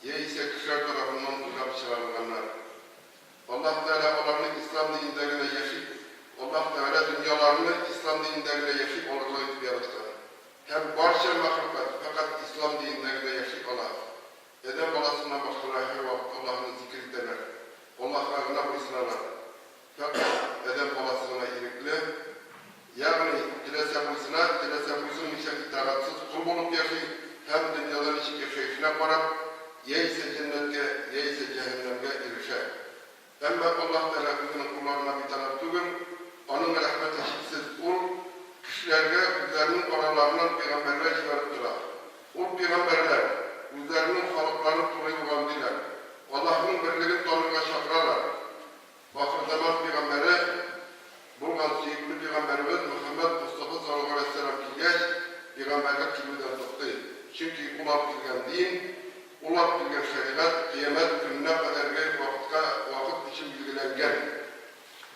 яисә кешеләр тарафыннан уйлап чыгарылганнар. Аллаһ Тәгалә аларны ислам динендә генә яши Аллаһ Тәгалә дөньяларны ислам динендә генә яши алырлык итеп яраткан. Һәм барча мәхлукат фәкать ислам динендә генә яши ала. Адәм баласыннан башкалар һәрвакыт Аллаһны зикер итәләр, Аллаһка гына буйсыналар. Фәкать адәм баласы гына ирекле, ягъни теләсә буйсына, теләсә буйсынмыйча итагатьсез кол булып яши һәм дөньяда ничек яшәешенә карап, яисә җәннәткә, яисә җәһәннәмгә ирешә. Әмма Аллаһ Тәгалә үзенең колларына битараф түгел, Аның рәхмәте чиксез, Ул кешеләргә үзләренең араларыннан пәйгамбәрләр җибәреп тора. Ул пәйгамбәрләр үзләренең халыкларын туры юлга өндиләр, Аллаһның берлеген танырга чакыралар. Ахырзаман пәйгамбәре булган сөекле пәйгамбәребез Мөхәммәд Мостафа саллаллаһу галәйһи вәссәлам килгәч, пәйгамбәрлек килүдән туктый. Чөнки ул алып килгән дин, ул алып килгән шәригать кыямәт көненә кадәрге вакытка, вакыт өчен билгеләнгән.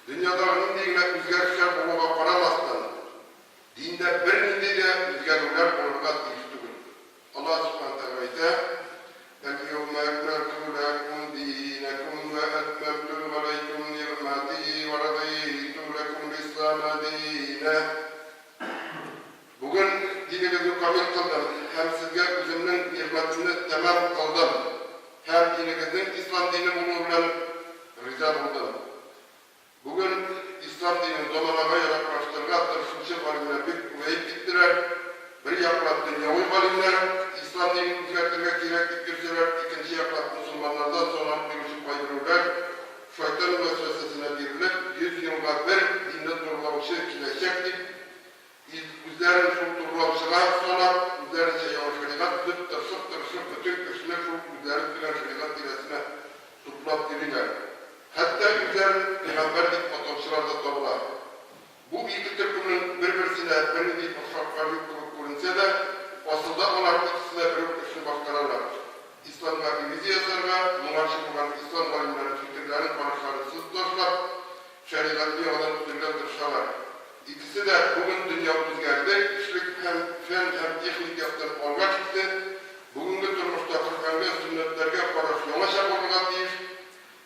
Дөньядагы нинди генә үзгәрешләр булуга карамастан, диндә бернинди дә үзгәрүләр булырга тиеш түгел. Аллаһ Сүбхәнәһү вә Тәгалә әйтә, Әл-йәүмә әкмәлтү ләкүм динәкүм вә әтмәмтү галәйкүм нигъмәти вә радыйту ләкүмул-исламә динә. Бүген динегезне камил кылдым һәм сезгә үземнең нигъмәтемне тәмам кылдым һәм динегезнең ислам дине булуы белән риза булдым. Бүген ислам динен заманага яраклаштырырга тырышучы галимнәр бик күбәеп киттеләр. Бер яклап дөньяви галимнәр ислам динен үзгәртергә кирәк дип йөрсәләр, икенче яклап мөселманнардан саналып йөрүче кайберәүләр шайтан вәсвәсәсенә бирелеп, 100 елга бер динне турылаучы киләчәк дип, Үзләрен шул турылаучыга санап, үзләренчә яңа шәригать төзеп, тырышып-тырышып бөтен кешене шул үзләре төзегән шәригать тирәсенә туплап йөриләр. Хәтта үзләрен пәйгамбәр дип атаучылар да табыла. Бу ике төркемнең бер-берсенә бернинди охшашлыклары юк кебек күренсә дә, асылда алар икесе дә бер үк эшне башкаралар, исламга ревизия ясарга, моңарчы булган ислам галимнәренең фикерләрен, карашларын сызып ташлап, шәригатьне яңадан төзергә тырышалар. Икесе дә бүген дөнья үзгәрде, кешелек һәм фән һәм техник яктан алга китте, бүгенге тормышта Коръәнгә, сөннәтләргә караш яңача булырга тиеш,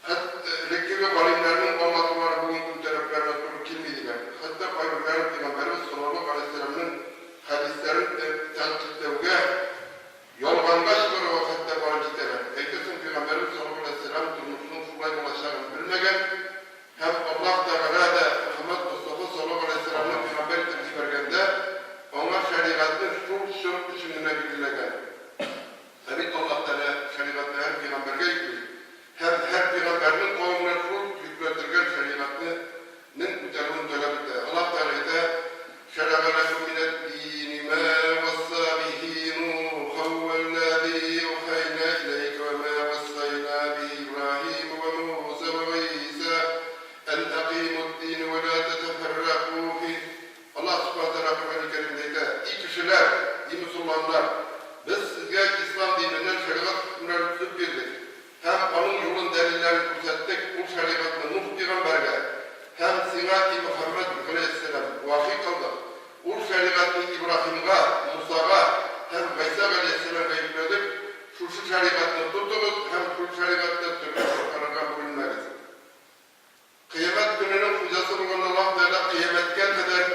хәт элеккеге галимнәрнең аңлатулары бүгенге көн таләпләренә туры килми диләр. Хәтта кайберләре пәйгамбәребез саллаллаһу галәйһиссәламнең хәдисләрен тәнкыйтьләүгә, ялганга чыгаруга хәтта барып җитәләр. Әйтерсең пәйгамбәребез саллаллаһу галәйһиссәлам тормышның шулай булачагын белмәгән, Һәм Аллаһ Тәгалә дә Мөхәммәд Мостафа саллаллаһу галәйһи вәссәламне пәйгамбәр итеп җибәргәндә, аңа шәригатьне шул чор өчен генә билгеләгән. Ә бит Аллаһ Тәгалә шәригатьне һәр пәйгамбәргә йөкли, һәм һәр пәйгамбәрнең кавеменә шул йөкләтелгән шәригатьне нең үтәлүен таләп итә. Аллаһ Тәгалә әйтә, Шәрәгә ләкүм минәд-дини мә васса бихи Нухан вәлләзи әүхәйнә иләйкә вә мә вассәйнә бихи Ибраһима вә Муса вә Гыйса ән әкыймуд-динә вә лә тәтәфәррәкү фих. Аллаһ Сүбхәнәһү вә Тәгалә Коръәни Кәримдә әйтә, И кешеләр, и мөселманнар! Без сезгә ислам диненнән шәригать хөкемнәрен төзеп бирдек. Һәм аның юлын, дәлилләрен күрсәттек, ул шәригатьне Нух пигамбәргә һәм сиңа, и Мөхәммәд, галәйһиссәлам, вахи кылдык, ул шәригатьне Ибраһимга, Мусага һәм Гайсә галәйһиссәламгә йөкләдек, шушы шәригатьне тотыгыз һәм шул шәригатьтә төрле фиркаларга бүленмәгез. Кыямәт көненең хуҗасы булган Аллаһ Тәгалә кыямәткә кадәр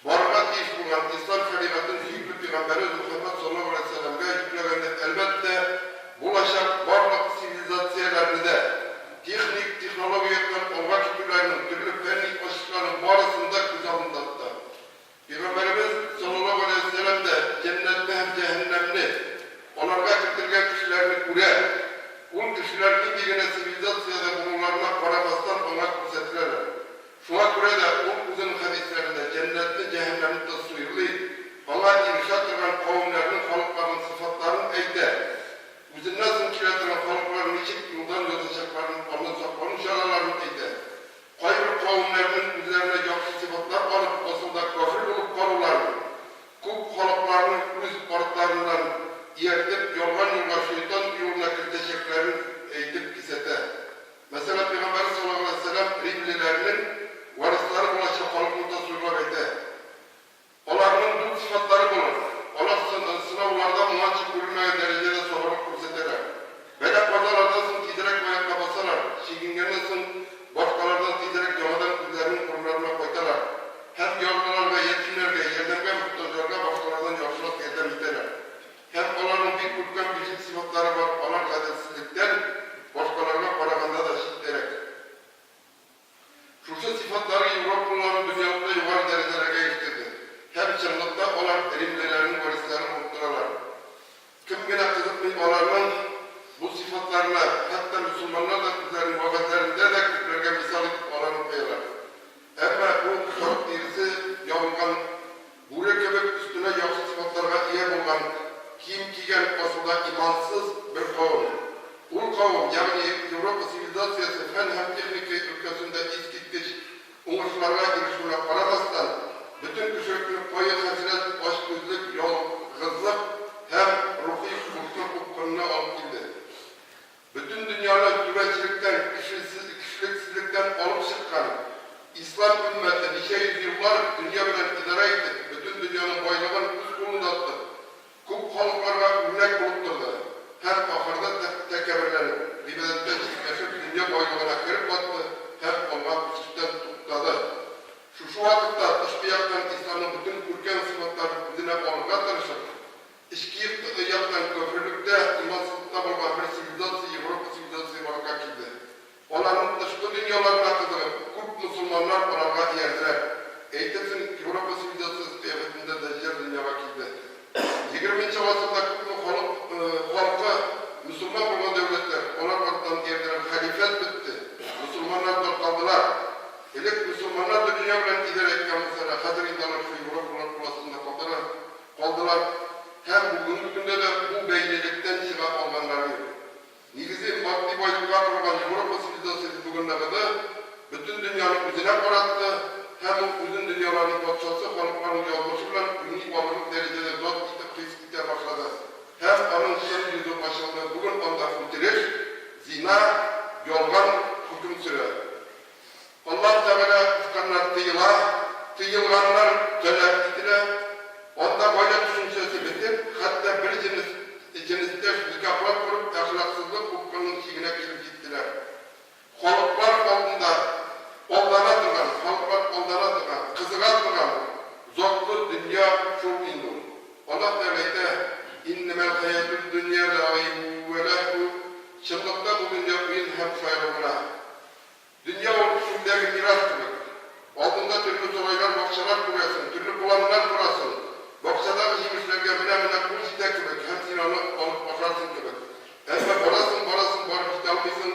барырга тиеш булган ислам шәригатен сөекле пигамбәребез Мөхәммәд саллаллаһу галәйһи вә сәлләмгә йөкләгәндә, әлбәттә, булачак барлык цивилизацияләрне дә, техник, технологик яктан алга китүләрнең, төрле фәнни ачышларның барысын да күз алдында тота. Пәйгамбәребез, салләллаһу галәйһи вә сәлләм дә җәннәтне һәм җәһәннәмне, аларга кертелгән кешеләрне күрә. Ул кешеләр нинди генә цивилизациядә булуларына карамастан аңа күрсәтеләләр. Шуңа күрә дә ул үзенең хәдисләрендә җәннәтне, җәһәннәмне тасвирлый, аңа ирешә торган кавемнәрнең, халыкларның сыйфатларын әйтә, үзеннән соң килә торган халыкларның ничек юлдан язачакларын, аннан саклану чараларын әйтә. Кайбер кавемнәрнең үзләренә яхшы сыйфатлар алып, асылда кафир булып калуларын, күп халыкларны үз артларыннан ияртеп, ялган юлга, шайтан юлына кертәчәкләрен әйтеп кисәтә. Мәсәлән, Пәйгамбәребез саллаллаһу галәйһи вә сәлләм римлеләрнең варислары булачак халыкны тасвирлап әйтә. Аларның дүрт сыйфатлары булыр. Алар сынауларда моңарчы күрелмәгән дәрәҗәдә сабырлык күрсәтәләр. уңышларга ирешүенә карамастан, бөтен кешелекне кайгы-хәсрәт, ачкүзлек, ялгызлык һәм рухи бушлык упкынына алып килде. Бөтен дөньяны түбәнчелектән, кешелексезлектән алып чыккан ислам өммәте ничә йөз еллар дөнья белән идарә итеп, бөтен дөньяның байлыгын үз кулында тотып, күп халыкларга үрнәк булып торды һәм ахырда тәкәбберләнеп, гыйбадәттән читләшеп, дөнья байлыгына кереп батты һәм алга үсештән туктады. Шушы вакытта тышкы яктан исламның бөтен күркәм сыйфатларын үзенә алырга тырышып, эчке яктан көферлектә, имансызлыкта булган бер цивилизация, Европа цивилизациясе барлыкка килде. Аларның тышкы дөньяларына кызыгып, күп мосылманнар аларга иярделәр. Әйтерсең, Европа цивилизациясе кыяфәтендә Дәҗҗал дөньяга килде. Егерменче гасырда күпме халык, халкы мөселман булган дәүләтләр, алар арттан иярделәр, хәлифәт бетте, мөселманнар таркалдылар. Элек мөселманнар дөнья белән идарә иткән булса да, хәзер инде алар шул европалар кул астында калдылар, калдылар һәм бүгенге көндә дә бу бәйлелектән чыга алганнары юк. Нигезе матди байлыкка корылган Европа цивилизациясе бүген ныгыды, бөтен дөньяны үзенә каратты һәм ул үзен дөньяларның патшасы, халыкларның язмышы белән уйный алырлык дәрәҗәдә зат итеп хис итә башлады һәм аның чын йөзе ачылды, бүген анда үтереш, зина, ялган хөкем сөрә. Аллаһ Тәгалә кушканнар тыела, тыелганнар таләп ителә. Анда гаилә төшенчәсе бетеп, хәтта бер җенес, җенестәш никахлар корып, әхлаксызлык упкынының чигенә килеп җиттеләр. Халыклар алдында алдана торган, халыклар алдана торган, кызыга торган затлы дөнья шул инде ул. Аллаһ Тәгалә әйтә, Иннәмәл хәятүд дөнья ләгыйбу вә ләһву, Чынлыкта бу дөнья уен һәм шаяру гына. Дөнья ул чүлдәге мираж кебек. Алдыңда төрле сарайлар, бакчалар күрәсең, төрле планнар корасың. Бакчадагы җимешләргә менә-менә кул җитә кебек һәм син аны алып ашарсың кебек. Әмма барасың, барасың, барып җитә алмыйсың,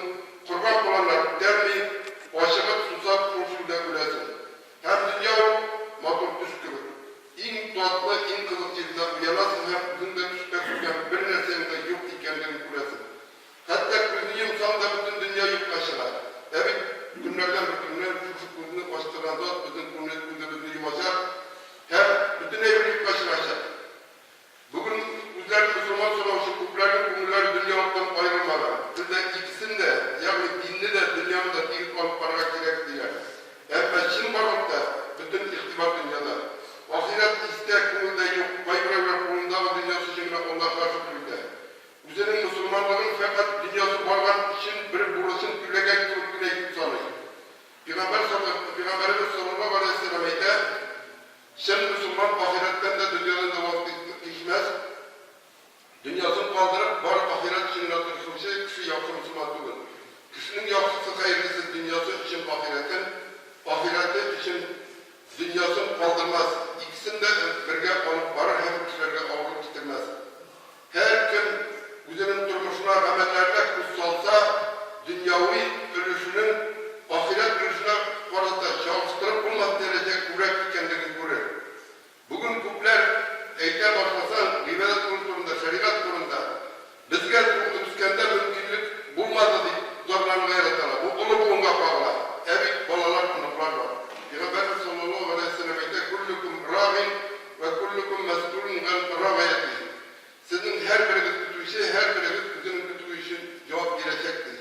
корган планнар үтәлми, ачыгып, сусап, шул чүлдә үләсең. Һәм дөнья ул матур төш кебек. Иң татлы, иң кызык җирендә уянасың һәм үзең дә төштә күргән бер нәрсәнең дә юк икәнлеген күрәсең. Хәтта күзне йомсаң да бөтен дөнья юкка чыга. Ә бит көннәрдән бер көнне шушы күзне ачтырган зат безнең күне күзебезне йомачак һәм бөтен әйбер юкка чыгачак. Бүген үзләрен мөселман санаучы күпләрнең күңелләре дөньялыктан аерылмаган. Бездә икесен дә, ягъни динне дә, дөньяны да тигез алып барырга кирәк, диләр. Әмма чынбарлыкта бөтен игътибар дөньяда. Ахирәт истә, күңелдә юк. Кайберәүләр кулындагы дөньясы өчен генә Аллаһка шөкер итә. Үзенең мосылманлыгын фәкать дөньясы барган өчен бер бурычын түләгән кебек кенә итеп саный. Пигамбәр сал Пигамбәребез саллаллаһу галәйһи вә сәлләм әйтә, Чын мосылман ахирәттән дә, дөньядан да ваз кичмәс. Дөньясын калдырып, бары ахирәт өчен генә тырышучы кеше яхшы мосылман түгел. Кешенең яхшысы, хәерлесе дөньясы өчен ахирәтен, ахирәте өчен дөньясын калдырмас, икесен дә бергә алып барыр һәм кешеләргә авырлык китермәс. Һәркем үзенең тормышына, гамәлләренә күз салса, дөньяви өлешенең ахирәт өлешенә карата чагыштырып булмас дәрәҗә күбрәк икәнлеген күрер. Бүген күпләр, әйтә башласаң, гыйбадәт кылу турында, шәригать турында, безгә үскәндә мөмкинлек булмады дип зарланырга яраталар. Бу олы буынга кагыла. Ә бит балалар, оныклар бар. Пәйгамбәребез саллаллаһу галәйһи ва сәлләм әйтә, Күллүкүм рагин Вә күллүкүм мәсьүлүн ган рагыятиһи. Сезнең һәрберегез көтүче, һәрберегез үзенең көтүе өчен җавап бирәчәк, ди.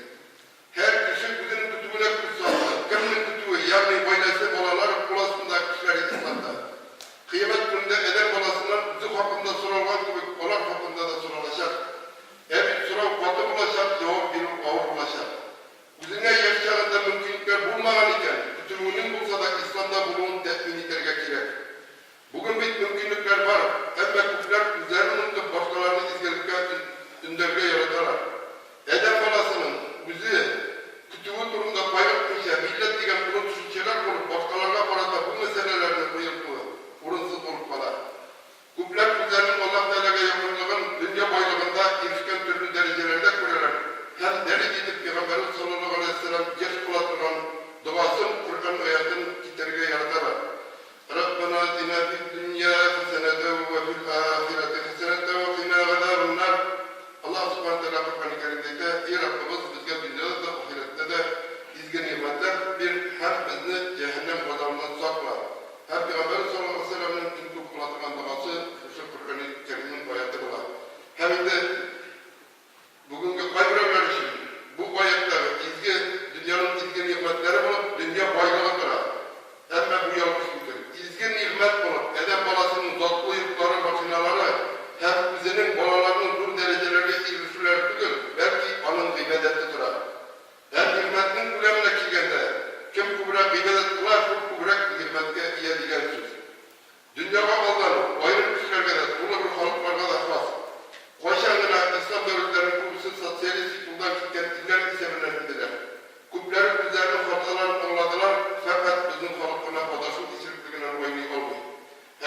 Һәр кеше үзенең көтүенә күз салсын. Кемнең көтүе, ягъни гаиләсе, балалары, кул астындагы кешеләре исламда. Кыямәт көнендә адәм баласыннан үзе хакында соралган кебек, алар хакында да соралачак. Ә бит сорау каты булачак, җавап бирү авыр булачак. Үзеңә яшь чагында мөмкинлекләр булмаган икән, көтүеңнең булса да исламда булуын тәэмин итәргә кирәк. Бүген бит мөмкинлекләр бар, әмма күпләр үзләрен онытып, башкаларны изгелеккә өндәргә яраталар. Адәм баласының үзе көтүе турында кайгыртмыйча, милләт дигән олы төшенчәләр корып, башкаларга карата бу мәсьәләләрне куертуы урынсыз булып кала. Күпләр үзләренең Аллаһ Тәгаләгә якынлыгын дөнья байлыгында ирешкән төрле дәрәҗәләрдә күрәләр һәм дәлил итеп Пәйгамбәребез салләллаһу галәйһи вә сәлләм еш кыла торган догасын, Коръән аятен китерергә яраталар, Раббана атина фид-дөнья хәсәнәтәү вә фил-ахирәти хәсәнәтәү вә кина газабен-нар. Аллаһ Сүбхәнәһү вә Тәгалә Коръәни Кәримдә әйтә, Ий Раббыбыз, безгә дөньяда да, ахирәттә дә. изге нигъмәтләр бир һәм безне җәһәннәм газабыннан сакла. Һәм Пәйгамбәребез саллаллаһу галәйһи ва сәлләмнең иң күп кыла торган догасы шушы Коръәни Кәримнең аяте була. Һәм инде бүгенге кайберәүләр өчен бу аяттагы изге дөньяның изге нигъмәтләре булып дөнья байлыгы тора. Әмма бу ялгыш фикер. Изге нигъмәт булып адәм баласының затлы йортлары, машиналары һәм үзенең балаларының зур дәрәҗәләргә ирешүләре түгел, бәлки аның гыйбадәте тора. Һәм нигъмәтнең күләменә килгәндә, кем күбрәк гыйбадәт кыла, шул күбрәк нигъмәткә ия дигән сүз. Дөньяга алдану, аерым кешеләргә дә, тулы бер халыкларга да хас. Кайчан гына ислам дәүләтләренең күбесе социалистик юлдан киткән илләр исәбеннән иделәр. Күпләре үзләренең хаталарын аңладылар, фәкать безнең халык кына адашу исереклегеннән айный алмый.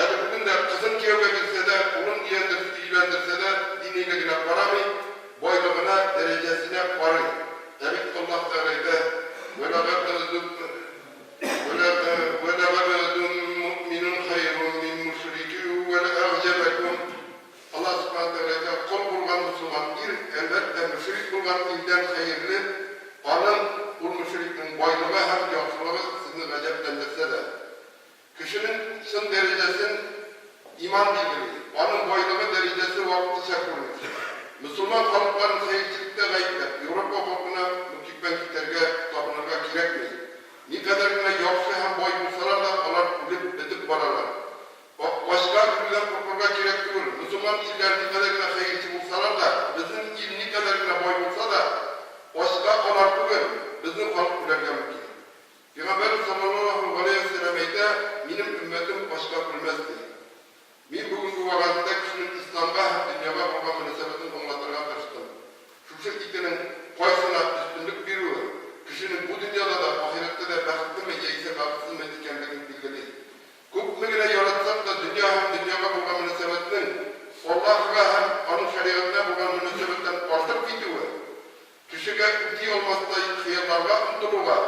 Әле бүген дә кызын кияүгә бирсә дә, улын өйләндерсә дә, динилегенә карамый, байлыгына, дәрәҗәсенә карый. Ә бит Аллаһ Тәгалә әйтә, Вә Вәләгабдун муъминун хәйрун мин мушрикин вәлә әгъҗәбәкүм. Аллаһ Сүбхәнәһү вә Тәгалә әйтә, кол булган мөселман ир, әлбәттә, мөшрик булган ирдән хәерле, аның, ул мөшрикнең, байлыгы һәм яхшылыгы сезне гаҗәпләндерсә дә. Кешенең чын дәрәҗәсен иман билгели, аның байлыгы, дәрәҗәсе вакытлыча күренеш. Мөселман халыкларын хәерчелектә гаепләп, Европа халкына мөкиббән китәргә, табынырга кирәкми. Никадәр генә яхшы һәм бай булсалар да, алар үлеп, бетеп баралар. Ачка үлүдән куркырга кирәк түгел. Мөселман илләре никадәр генә хәерче булсалар да, безнең ил никадәр генә бай булса да, ачка алар түгел, безнең халык үләргә мөмкин. Пәйгамбәребез салләллаһу галәйһи вә сәлләм әйтә, Минем өммәтем ачка үлмәс, ди. Мин бүгенге вәгаземдә кешенең исламга һәм дөньяга булган мөнәсәбәтен аңлатырга тырыштым. Шушы икенең кайсына өстенлек бирүе, кешенең бу дөньяда да, ахирәттә дә бәхетлеме яисә бәхетсезме икәнлеген билгели. Күпме генә яратсак та, дөнья һәм дөньяга булган мөнәсәбәтнең Аллаһыга һәм Аның шәригатенә булган мөнәсәбәттән артып китүе, Кешегә үти алмастай хыялларга омтылуга,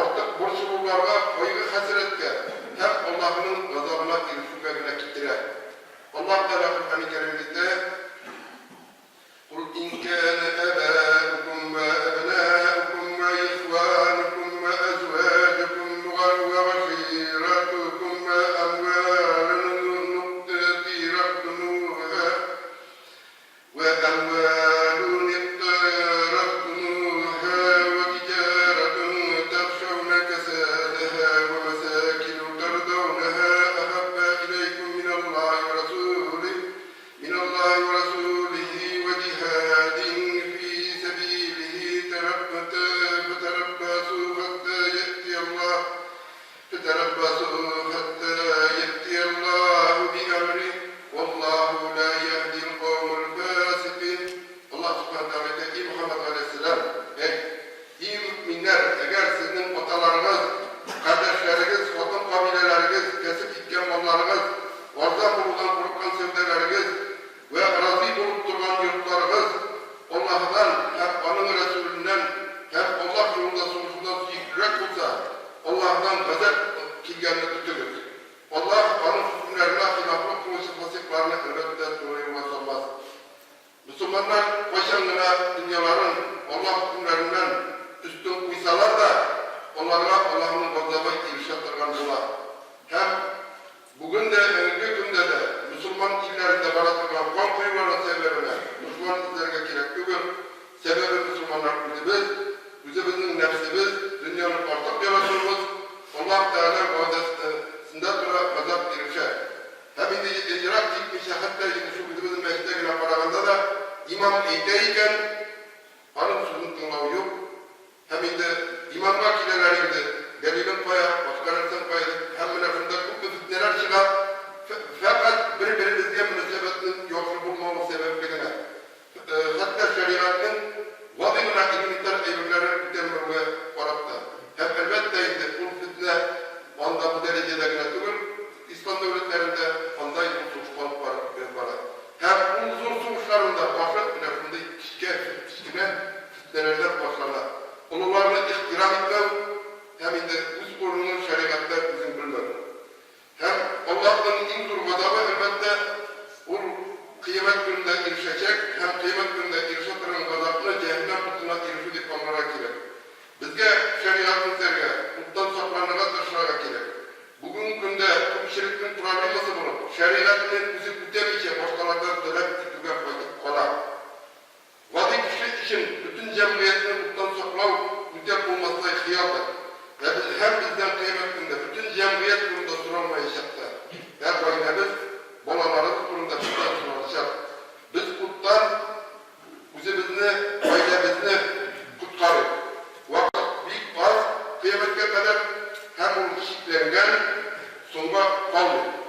артык борчылуларга, кайгы-хәсрәткә һәм Аллаһының газабына ирешүгә генә китерә. Аллаһ Тәгалә Коръәни Кәримебездә, Кул ин кәнә әбәукум вә әбнәукум вә ихванукум вә әзваҗукум вә гаширатукум вә әмвалун иктарафтумуһа Вә әмвалун иктарафтумуһа вә тиҗаратун тахшауна кәсадаһа вә мәсакину тардаунаһа әхәббә иләйкүм миналлаһи вә расулиһ миналлаһи вә расулиһи вә җиһадин фи сәбилиһи фәтәрәббасу хәттә йәътияллаһ Фәтәрәббасу хәттә йәътияллаһу биәмриһ, валлаһу лә йәһдил каумәл фасикыйн. Аллаһ Сүбхәнәһү вә Тәгалә әйтә, И Мөхәммәд галәйһиссәлам, әйт, И мөэминнәр, әгәр сезнең аталарыгыз, кардәшләрегез, хатын-кабиләләрегез, кәсеп иткән малларыгыз, арзан булудан курыккан сәүдәләрегез вә разый булып торган йортларыгыз Аллаһыдан һәм Аның Рәсүленнән һәм Аллаһ юлында сугышудан сөеклерәк булса, Аллаһыдан газап килгәнне көтегез. Аллаһ Аның хөкемнәренә хилафлык кылучы фасыйкларны, әлбәттә, туры юлга салмас. Мөселманнар кайчан гына дөньяларын Аллаһ хөкемнәреннән өстен куйсалар да, аларга Аллаһының газабы ирешә торган була. Һәм бүген дә, бүгенге көндә дә мөселман илләрендә бара торган кан коюларның сәбәбенә дошман эзләргә кирәк түгел. Сәбәбе мөселманнар үзебез, үзебезнең нәфсебез, дөньяны артык яратуыбыз, Аллаһ Тәгалә вәгъдәсендә тора, газап ирешә. Һәм инде ерак китмичә, хәтта инде шул үзебезнең мәчеттә генә караганда да, имам әйтә икән, аның сүзен тыңлау юк. Һәм инде имамга киләләр инде, дәлилең кая, башка нәрсәң кая дип, һәм менә шунда күпме фетнәләр чыга, фәкать бер-беребезгә мөнәсәбәтнең яхшы булмавы сәбәпле генә. Хәтта шәригатьнең гади генә элементар әйберләрен үтәмәүгә карап та. Һәм, әлбәттә инде, ул фетнә анда бу дәрәҗәдә генә түгел, ислам дәүләтләрендә анда инде ул сугыш алып бара. Һәм ул зур сугышларның да башы менә шундый кечкә, кечкенә Фетнәләрдән башлана. Олыларны ихтирам итмәү һәм инде үз урыныңны шәригатьтә үзең белмәү. Һәм Аллаһның иң зур газабы, әлбәттә, ул Кыямәт көнендә ирешәчәк һәм Кыямәт көнендә ирешә торган газапны җәһәннәм утына ирешү дип аңларга кирәк. Безгә шәригать. өчен бөтен җәмгыятьне уттан саклау үтәп булмастай хыялдыр. Ә без һәм бездән кыямәт көнендә бөтен җәмгыять турында соралмаячак та, ә гаиләбез, балаларыбыз турында бездән соралачак. Без уттан үзебезне, гаиләбезне коткарыйк. Вакыт бик аз кыямәткә кадәр һәм ул чикләнгән, соңга калмыйк.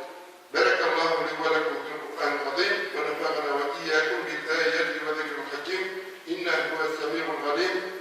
Бәрәкәллаһу ли вә ләкүм фил Куръәнил газыйм вә нәфәгънә вә ияякүм бил аяти вә зикрил хәким иннәһү һүәс сәмигул галим.